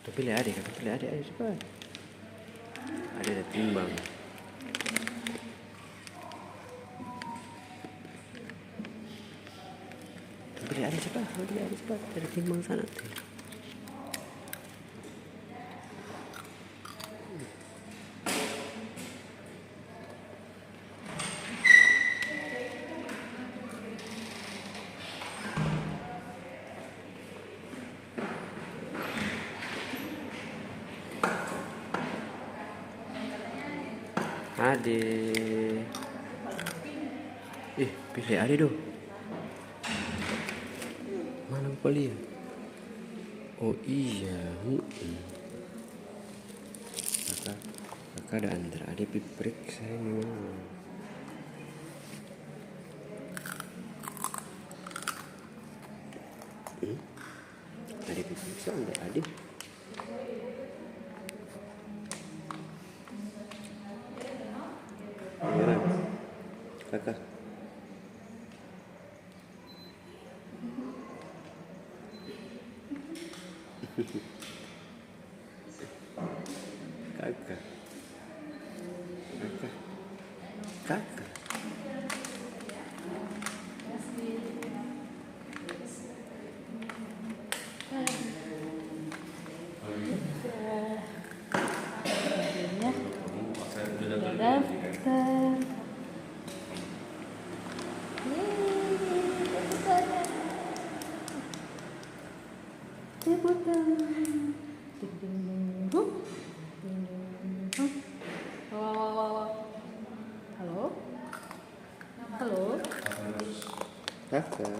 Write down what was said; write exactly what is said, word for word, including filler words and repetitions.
Katong pili ade, katong pili ade, ayo cepat. Ade ada timbang. Katong pili ade cepat, katong pili ade cepat. Ada timbang sana. Ade. Eh, pili ade do. Mana kau lia? Oh iya, mm-mm. Kaka, kaka ada antar ade pi periksa ini. Hmm? Ade pi periksa, ade, ade. Beneran. Kaka. Kaka. Kaka. Kaka. Akhirnya udah daftar. Yeay, tepuk tangan. Tepuk tangan. Ding, ding, ding, ding. Ding, ding, ding, ding. Wah, wah, wah, wah. Halo? Halo? Kaka.